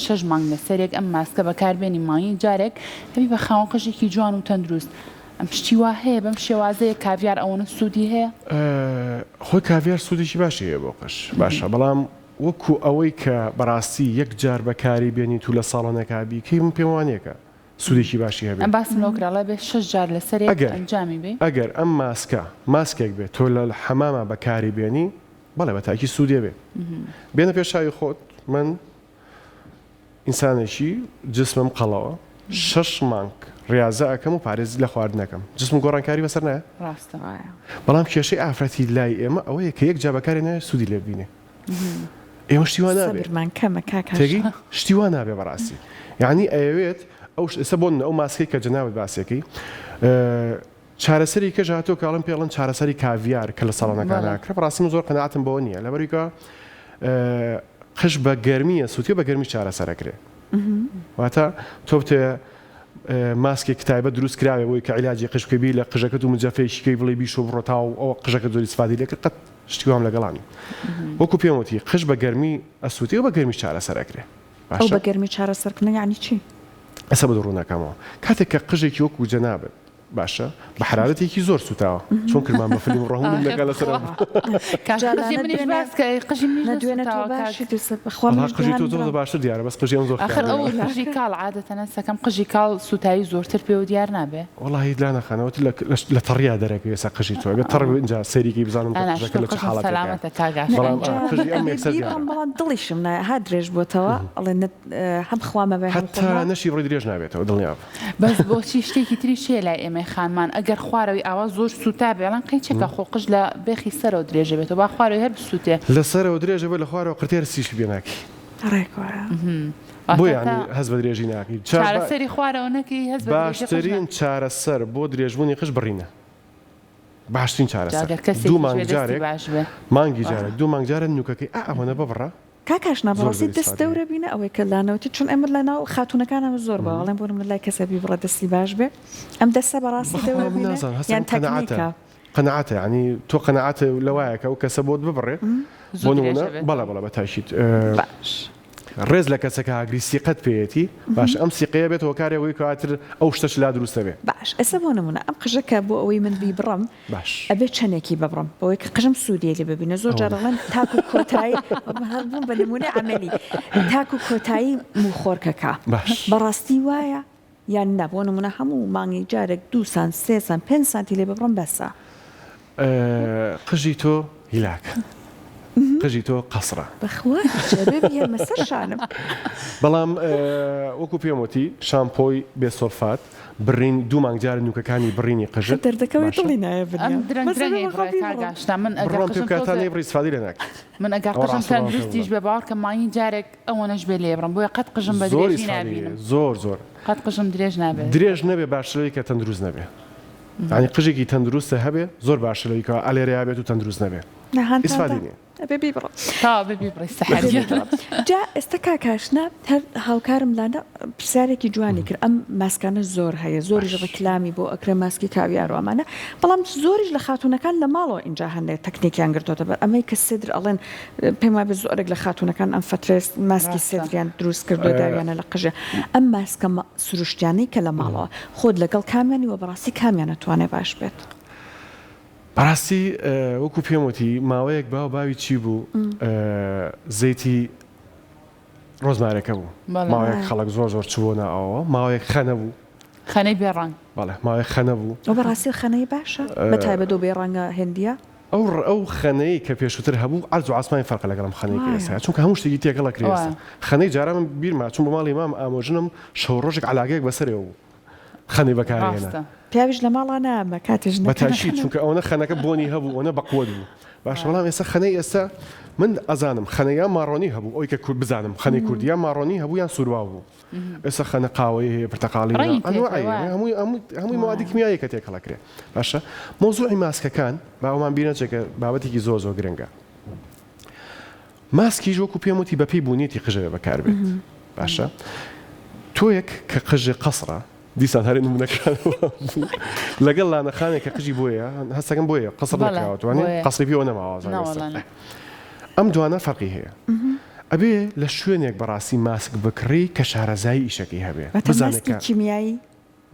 شەش مانگ لەسەرێک ئەم ماسکە بەکاربێنی مانگی جارێک ئەبی بە خاوەن قژێکی جوان و تەندروست ئەم شتی وا هەیە بەم شێوازەیە کاڤیار ئەوەنە سوودی هەیە؟ خۆی کاڤیار سوودێکی باشی هەیە بۆ قژ باشە بەڵام وەکو ئەوەی کە بەڕاستی یەک جار بەکاری بێنیت و لە ساڵۆنێکا بیکەی من پێم وانیە کە سوودێکی باشی هەبێ. باسم لەوە کرا ئەڵێ بێ شەش جار لەسەرێک ئەگەر ئەنجامی بەی. ئەگەر ئەم ماسکە ماسکێک بێت تۆ لە حەماما بەکاری بێنی بەڵێ بە تاکی سوودی ئەبێ. بێنە پێش چاوی خۆت من ئینسانێکی جسمم قەڵەوە شەش مانگ ڕیازە ئەکەم و پارێز لە خواردن ئەکەم جسمم گۆڕانکاری بەسەر نایە؟ ڕاستە. بەڵام کێشەی ئافرەتی لای ئێمە ئەوەیە کە یەک جا بەکاری نایە سوودی لێ ببینێ. ئێمە شتی وا نابێ. سەبرمان کەمە کاک هاشم. تێگەی؟ شتی وا نابێ بەڕاستی. یەعنی ئەیەوێت ئەو ئێستا بۆ نمونە ئەو ماسکەی کە جەنابت باسیەکەی چارەسەری کەش هاتووە کە ئەڵێن پێ ئەڵێن چارەسەری کاڤیار کە لە ساڵۆنەکان ئەکرێ بەڕاستی من زۆر قەناعەتم بەوە نییە لەبەرئەوەی کە قژ بە گەرمی ئەسووتێ بە گەرمی چارەسەر ئەکرێ واتە تۆ بتێ ماسکێک تایبەت دروست کراوێ بۆی کە عیلاجی قژ بکەی بی لە قژەکەت و مجەفەیەکی کەی بڵێ بیشۆ بڕۆ تاو ئەوە قژەکەت زۆر ئیسفادەی لێ کرد قەت شتی وام لەگەڵا نیە وەکو پێم وتی قژ بە گەرمی ئەسووتێ و بە گەرمی چارەسەر ئەکرێ ئەو باشە بە گەرمی چارەسەرکردنە یەعنی چی؟ ئێستا بۆت ڕوون ئەکەمەوە کاتێک کە قژێکی وەکو جەنابت باشە بە حەرارەتێکی زۆر سوتاوە چۆن کردمان بە فلیم ڕەهوم ئاخر دەکا لەسەر بخوا ئەم کاک جا قژی لانەت منیش دوێنێ باس کە قژی منیش نە دوێنێ تۆ نەسوتاوە کاک باشی دوسە بەخوا وەڵا منیش قژی دوێان تۆ زۆر برام باشتر دیارە بەس قژی ئەم زۆر ئاخر خراپ ئەو دیارە قژی کاڵ عادەتەن هەستەکەم قژی کاڵ سوتاوی زۆرتر پێوە دیار نابێ. وەڵاهی لانە خان ئەوە لە تەڕیا دەرەکەوێ ئێستا قژی تۆ ئەگەر تەڕ بێ ئینجا سەیری کەی بزانم کە نا نا قژەکە شکور لە چ قژم حاڵەتێکایە سەلامەتە کاک ئاشنا بەڵام ئینجا ئا قژی من ئەم ئەبێ یەکسەر دیارە بیبڕم بەڵام دڵیشم نایە ها درێژ بۆتەوە ئەڵێ نە هەم خوا مەبێ هەم هەتا خۆم نەشی بڕی درێژ نابێتەوە دڵنیابە. بەس بۆچی شتێکی تریش هەیە لای ئێمەی خانمان ئەگەر خوارەوەی ئاوا زۆر سووتابێ ئەڵێن قەیچەکە خۆ قژ لە بێخی سەرەوە درێژە بێتەوە با خوارەوەی هەر بسووتێ. لە سەرەوە درێژە بێ لە خوارەوە قرتێ هەرسیشی پێ ناکەی. ڕێک وایە. بۆ واتە یانی تا هەست بە درێژی ناکەی. چا با چارەسەری خوارەوە نەکەی هەست بە درێژی قژ باشترین ناکەی. چارەسەر بۆ درێژبوونی قژ بڕینە. باشترین جا چارەسەر. گەر دوو کەسێکیش مانگ بێ دەستی جارێک باش بێ. مانگی جارێک دوو مانگ جارێک نوکەکەی ئا ئەوەنە ببڕە. کاک ئاشنا زۆر بەڕاستی زۆر دەست ئیسفادەی دەورە بینە ئەوەی کە لانەوتی چون ئێمە لە ناو خاتوونەکان ئەمە زۆر باوە ئەڵێن بۆ نمونە لای کەسە بیبڕە دەستی باش بێ ئەم دەستە بەڕاستی بەخوا دەورە من بینە نازانم هەستم یان قەناعەتە تەکنیکە؟ قەناعەتە یانی تۆ قەناعەتە لەوایە کە ئەو کەسە بۆت ببڕێ زوو بۆ نمونە درێژە بێتەوە. بەڵێ بەڵێ بە تاکید باش. ڕێز لە کەسەکە ئەگری سیقەت پێیەتی باشە ئەم سیقەیە بێتە هۆکارێک بۆی کەواتر ئەو شتەش لا دروست ئەبێ. باش ئێستا بۆ نمونە ئەم قژە کە بۆ ئەوەی من بیبڕم باش. ئەبێ چەنێکی ببڕم بەوەی کە قژم سوودی لێ ببینێ زۆر جار ئەوەنە. ئەڵێن تاکو کۆتایی هەر بووم بە نمونەی عەمەلی تاکو کۆتایی مووخۆرکەکە باش. بەڕاستی وایە یان نا بۆ نمونە هەموو مانگێک جارێک دوو سانت سێ سانت پێنج سانتی لێ ببڕم بەسە. قژی تۆ هیلاکە قژی تۆ قەسرە. بەخوا کچێ بێ بیهێنمە سەر شانم. بەڵام وەکو پێم وتی شامپۆی بێ سۆلفات بڕین دوو مانگ جارێ نوکەکانی بڕینی قژت دەردەکەوێ باشە. دڵی نایە ئەم بنیام درەنگ بەس درەنگ ئەبێ بەخوا ئەیبڕێ کاک بیبڕم. ئاشنا من ئەگەر بڕوام پێ قژم بکە تا تۆزێ نەیبڕی ئیسفادەی لێ ناکەیت. من ئەگەر ئەوە قژم ڕاستە بڕوام پێ تەندروستیش بکە. بێ باوەڕکە مانگی جارێک ئەوەنەش بێ لێبڕم بۆیە قەت قژم بە زۆر درێژی ئیسفادەی نابینم. زۆر زۆر. قەت قژم درێژ نابێت. درێژ نەبێ باشترە لەوەی کە تەندروست نەبێ. یانی قژێکی تەندروستە هەبێ زۆر باشترە لەوەی کەوا ئەلێرەیا بێت و تەندروست نەبێ. نا هانتان ئیسفادەی دا نیە. ئەبێ بیبڕم. تەواو ئەبێ بیبڕی سەحەر ئەبێ گیان. بیبڕم. جا ئێستا کاک ئاشنا هەر هاوکارم لانە پرسیارێکی جوانی کرد ئەم ماسکانە زۆر هەیە زۆریش باش. ڕیکلامی بۆ ئەکرێ ماسکی کاویار و ئەمانە بەڵام زۆریش لە خاتوونەکان لە ماڵەوە ئینجا هەندێک تەکنیکیان گرتۆتە بەر ئەمەی کە سدر ئەڵێن پێم وابێ زۆرێک لە خاتوونەکان ئەم فەترەیە ماسکی ڕاستە. سدریان دروست کردووە داویانە لە قژیان ئەم ماسکە سروشتیانەی کە لە ماڵەوە خۆت لەگەڵ کامیانی وە بەڕاستی کامیان ئەتوانێ باش بێت؟ بەڕاستی وەکو پێم وتی ماوەیەک باو باوی چی بوو زەیتی ڕۆزمارەکە بوو ماوەیەک خەڵک زۆر زۆر چبووە ناوەوە ماوەیەک خەنە بوو خەنەی بێ ڕەنگ بەڵێ ماوەیەک خەنە بوو. ئەو بەڕاستی خەنەی باشە بە تایبەت ئەو بێ ڕەنگە هندیە؟ ئەو ئەو خەنەی کە پێشووتر هەبوو عەرز و عاسمانی فەرقە لەگەڵ ئەم خەنەی کە وایە. ئێستا هەیە چونکە هەموو شتێکی تێکەڵ ئەکرێ ئێستا وایە. خەنەی جاران من بیرمە چووم بۆ ماڵی مام ئامۆژنم شەو ڕۆژێک عەلاگەیەک بەسەرێوە بوو خەنەی بەکارێ هێنا. ڕاستە. پیاویش لە ماڵا نامە کاتێ بە ژنەکە تاکید خەنە. چونکە ئەوەنە خەنەکە بۆنی هەبوو ئەوەنە بەقوەت بوو باشە بەڵام ئێستا خەنەی ئێستا من ئەزانم خەنە یان ماڕۆنی هەبوو ئەوی کە کورد بزانم خەنەی کوردی یان ماڕۆنی هەبوو یان سوورواو بوو ئێستا خەنە قاوەیی هەیە پرتەقاڵی هەیە ڕەنگی ئەنواعی تێکەڵ هەیە وایە. هەمووی هەمووی هەمووی مەوادی وایە. کیمیاییە کە تێکەڵ ئەکرێ باشە مەوزوعی ماسکەکان با ئەومان بیر نەچێ کە بابەتێکی زۆر زۆر گرنگە ماسکیش وەکو پێم وتی بەپێی بوونیەتی قژ ئەبێ بەکار بێت باشە تۆیەک کە قژ قەسرە دیسان هەر نمونەکان لەگەڵ لانە خانێک کە قژی بۆیە هەستەکەم بۆیە قەسر بەڵێ نەکراوەتوانێ بۆیە. قەسری پێوە نەماوە زانێ نەوەڵا ئێستا. نا. ئەم دوانە فەرقی هەیە ئەبێ لە شوێنێک بەڕاستی ماسک بکڕی کە شارەزایی ئیشەکەی هەبێ واتە بزانێ ماسکی کە کیمیایی؟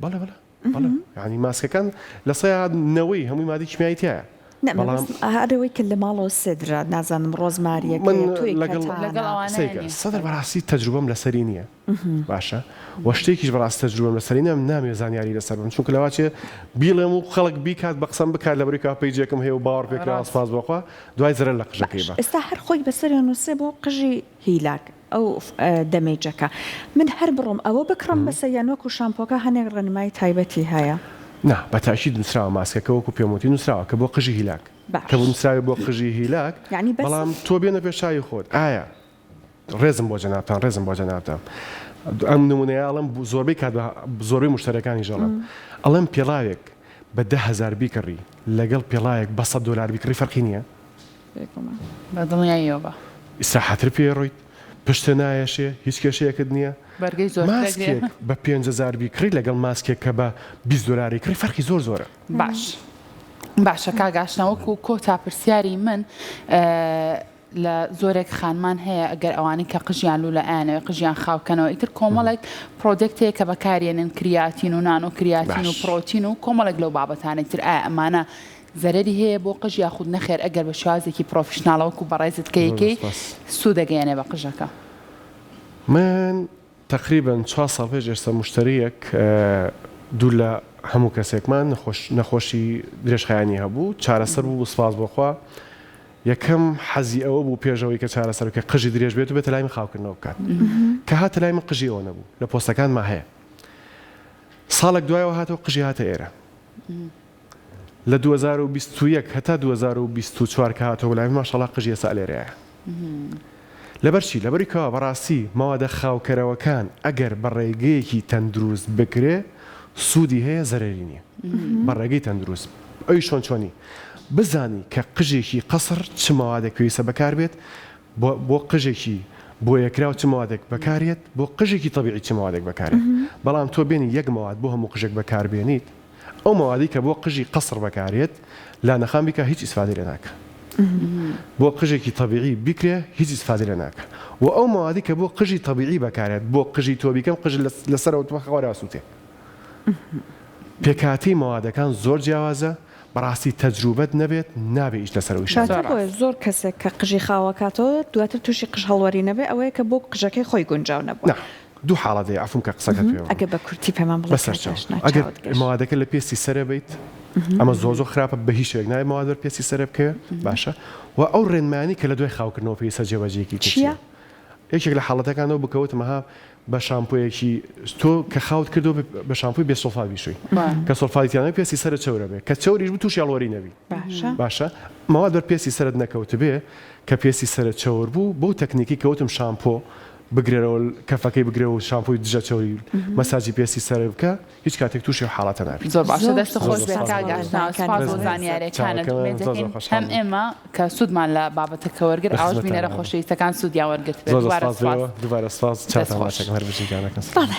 بەڵێ بەڵێ بەڵێ یانی ماسکەکان لە سەیا نەوەی هەمووی مادەی کیمیایی تیایە نا بەڵام مەبەستم هەر ئەوەی کە لە ماڵەوە سدرە نازانم من ڕۆزماریەکەیە تۆی لەگەڵ لەگەڵ کەتانە ئەوانەیە سەیرکە نیە سەدر بەڕاستی تەجروبەم لەسەری نییە باشە وە شتێکیش بەڕاستی تەجروبەم لەسەری نییە نامەوێ زانیاری لەسەر بم چونکە لەواچێ بیڵێم و خەڵک بیکات بە قسەم بکات لەبەرئەوەی کە پەیجێکم هەیە و باوەڕ پێکراوە ڕاست سوپاس بۆ خوا دوای زەرەر لە قژەکەی باش بە. ئێستا هەر خۆی بەسەریا نوسێ بۆ قژی هیلاک ئەو دەمێجەکە من هەر بڕۆم ئەوە بکڕم بەسە یان وەکو شامپۆکە هەنێک ڕێنمایی تایبەتی هەیە؟ نا بە تاکید نوسراوە ماسکەکە وەکو پێم وتی نوسراوە کە بۆ قژی هیلاک کە باش نوسراوی بۆ قژی هیلاک یانی بەسە؟ بەڵام تۆ بێنە پێش چاوی خۆت ئایا ڕێزم بۆ جەنابتان ڕێزم بۆ جەنابتان ئەم نمونەیە ئەڵێم زۆربەی کات بە زۆربەی مشتەرەکانیش ئەڵێم ئەڵێم پێڵاوێک بە 10000 بیکڕی لەگەڵ پێڵاوێک بە 100 دۆلار بیکڕی فەرقی نییە بێگومان. بە دڵنیاییەوە بە. ئیسراحەتر پێ ڕۆیت پشتە نایەشێ هیچ کێشەیەکت نییە بەرگەی زۆرتر ئەگرێ. ماسکێک بە 5000 بیکڕی لەگەڵ ماسکێک کە بە 20 دۆلاری کڕی فەرقی زۆر زۆرە. باش باشە کاک ئاشنا وەکو کۆتا پرسیاری من لە زۆرێک خانمان هەیە ئەگەر ئەوانەی کە قژیان لولە ئەیانەوێ قژیان خاو کەنەوە ئیتر کۆمەڵێک product هەیە کە بەکارێنن کریاتین و نانۆ کریاتین و باش. پرۆتین و کۆمەڵێک لەو بابەتانەی تر ئایا ئەمانە زەرەری هەیە بۆ قژ یاخود نەخێر ئەگەر بە شێوازێکی professional ە وەکو بەڕێزت کە زۆر یکەی سوپاس. سوود دەگەیەنێ بە قژەکە؟ من تەقریبەن چوار ساڵ پێش ئێستا موشتەریەک دوور لە هەموو کەسێکمان نەخۆش نەخۆشی درێژخایەنی هەبوو چارەسەر بوو سوپاس بۆ خوا یەکەم حەزی ئەوە بوو پێش ئەوەی کە چارەسەر بکە قژی درێژ بێت و بێتە لای من خاوکردنەوە بکات کە هاتە لای من قژی ئەوە نەبوو لە پۆستەکانما هەیە ساڵێک دوایەوە هاتەوە قژی هاتە ئێرە لە 2021 هەتا 2024 کە هاتەوە لای من ماشەڵا قژی ئێستا لێرەیە لەبەر چی؟ لەبەری کەوا بەڕاستی مەوادە خاوکەرەوەکان ئەگەر بە ڕێگەیەکی تەندروست بکرێ سوودی هەیە زەرەری نییە بە ڕێگەی تەندروست ئەویش چۆن چۆنی بزانی کە قژێکی قەسڕ چ مەوادێک پێویستە بەکاربێت بۆ بۆ قژێکی بۆیەکراو چ مەوادێک بەکارێت بۆ قژێکی تەبیعی چ مەوادێک بەکارێت بەڵام تۆ بێنی یەک مەواد بۆ هەموو قژێک بەکاربێنیت ئەو مەوادەی کە بۆ قژی قەسڕ بەکارێت لانەخان بیکا هیچ ئیسفادەی لێ ناکا. بۆ قژێکی تەبیعی بیکرێ هیچ ئیسفادەی لێ ناکا وە ئەو مەوادی کە بۆ قژی تەبیعی بەکارێت بۆ قژی تۆ بیکەم قژ لەسەرەوە تۆ خەوەر ئاسوتێ پێکهاتەی مەوادەکان زۆر جیاوازە بەڕاستی تەجروبەت نەبێت نابێ ئیش لەسەر ئەو ئیشانە کاتێ بکەی. بۆیە زۆر کەسێک کە قژی خاوەکاتەوە دواتر توشی قژ هەڵوەرین ئەبێ ئەوەیە کە بۆ قژەکەی خۆی گونجاو نەبوە. نا دوو حاڵەت هەیە عەفوم کە قسەکەت پێ بڕم. ئەگەر بە کورتی پێمان بڵێ کاک بەسەرچاو ئاشنا ئەگەر چاوت گەش. مەوادەکە لە پێستی سەرێ بیت ئەمە زۆر زۆر خراپە بە هیچ شێوەیەک نابێ مەواد بەر پێستی سەرێ بکەوێ باشە و ئەو ڕێنمایانەی کە لە دوای خاوکردنەوە پێویستە جێبەجێی کەی چییە؟ چییە یەکێک لە حاڵەتەکان ئەو بوو کە وتم ها بە شامپۆیەکی تۆ کە خاوت کردەوە بە شامپۆی بێ سوڵفات بیشۆی کە سوڵفاتی تیا نەبێ پێستی سەرت چەورە بێ کە چەوریش بوو تووشی هەڵوەری نەبی باشە باشە مەواد بەر پێستی سەرت نەکەوتبێ کە پێستی سەرت چەور بوو بەو تەکنیکی کە وتم شامپۆ بگرەرەوە کەفەکەی بگرەوە و شامپۆی دژە چەوری مەساجی پێستی سەرت بکە هیچ کاتێک تووشی ئەو حاڵەتە نابیت. زۆر باشە زۆر دەست خۆش زۆر بێت سوپاس کاک بۆ ئاشنا سوپاس ڕێنماییەکانت بۆ بەڕێزت. زانیاریەکانت چاوەکەم ئومێد زۆر زۆر دەکەین خۆشحاڵ هەم بووم. ئێمە کە سوودمان لە بابەتەکە وەرگرت لە ئاوەش خزمەتتان بینەرە بم. خۆشەویستەکان سوودیان وەرگرتبێت زۆر زۆر دووبارە سوپاس سوپاس بێوە دووبارە سوپاس دەست چاوتان خۆش. ماچەکەم هەر بژین گیانەکەم. بەڵێ.